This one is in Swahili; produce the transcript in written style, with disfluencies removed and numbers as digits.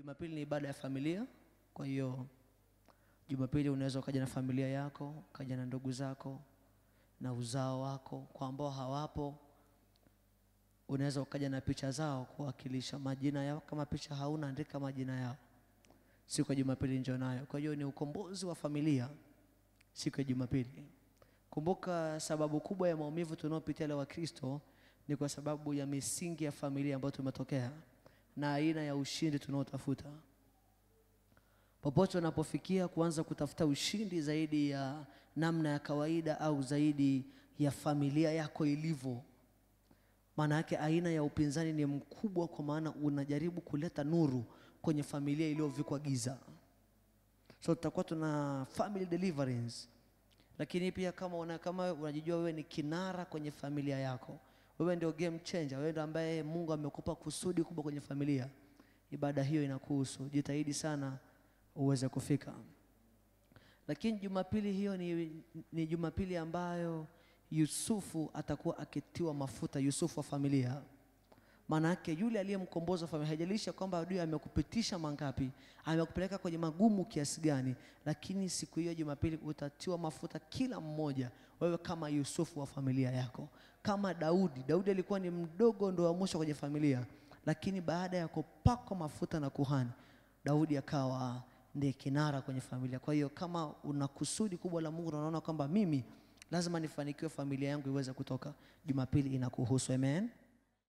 Jumapili ni ibada ya familia. Kwa hiyo Jumapili unaweza ukaja na familia yako, ukaja na ndugu zako na uzao wako. Kwa ambao hawapo, unaweza ukaja na picha zao kuwakilisha majina yao. Kama picha hauna, andika majina yao. Siku ya Jumapili njoo nayo. Kwa hiyo ni ukombozi wa familia siku ya Jumapili. Kumbuka sababu kubwa ya maumivu tunayopitia leo wa Kristo ni kwa sababu ya misingi ya familia ambayo tumetokea na aina ya ushindi tunaotafuta. Popote unapofikia kuanza kutafuta ushindi zaidi ya namna ya kawaida au zaidi ya familia yako ilivyo, maana yake aina ya upinzani ni mkubwa, kwa maana unajaribu kuleta nuru kwenye familia iliyovikwa giza. So tutakuwa tuna family deliverance. Lakini pia kama unajijua wewe ni kinara kwenye familia yako, wewe ndio game changer, wewe ndio ambaye Mungu amekupa kusudi kubwa kwenye familia, ibada hiyo inakuhusu. Jitahidi sana uweze kufika. Lakini Jumapili hiyo ni Jumapili ambayo Yusufu atakuwa akitiwa mafuta, Yusufu wa familia. Maana yake yule aliyemkomboza familia, haijalishi kwamba adui amekupitisha mangapi, amekupeleka kwenye magumu kiasi gani, lakini siku hiyo Jumapili utatiwa mafuta kila mmoja, wewe kama Yusufu wa familia yako. Kama Daudi, Daudi alikuwa ni mdogo ndo wa mwisho kwenye familia, lakini baada ya kupakwa mafuta na kuhani, Daudi akawa ndiye kinara kwenye familia. Kwa hiyo kama una kusudi kubwa la Mungu na unaona kwamba mimi lazima nifanikiwe familia yangu iweze kutoka, Jumapili inakuhusu. Amen.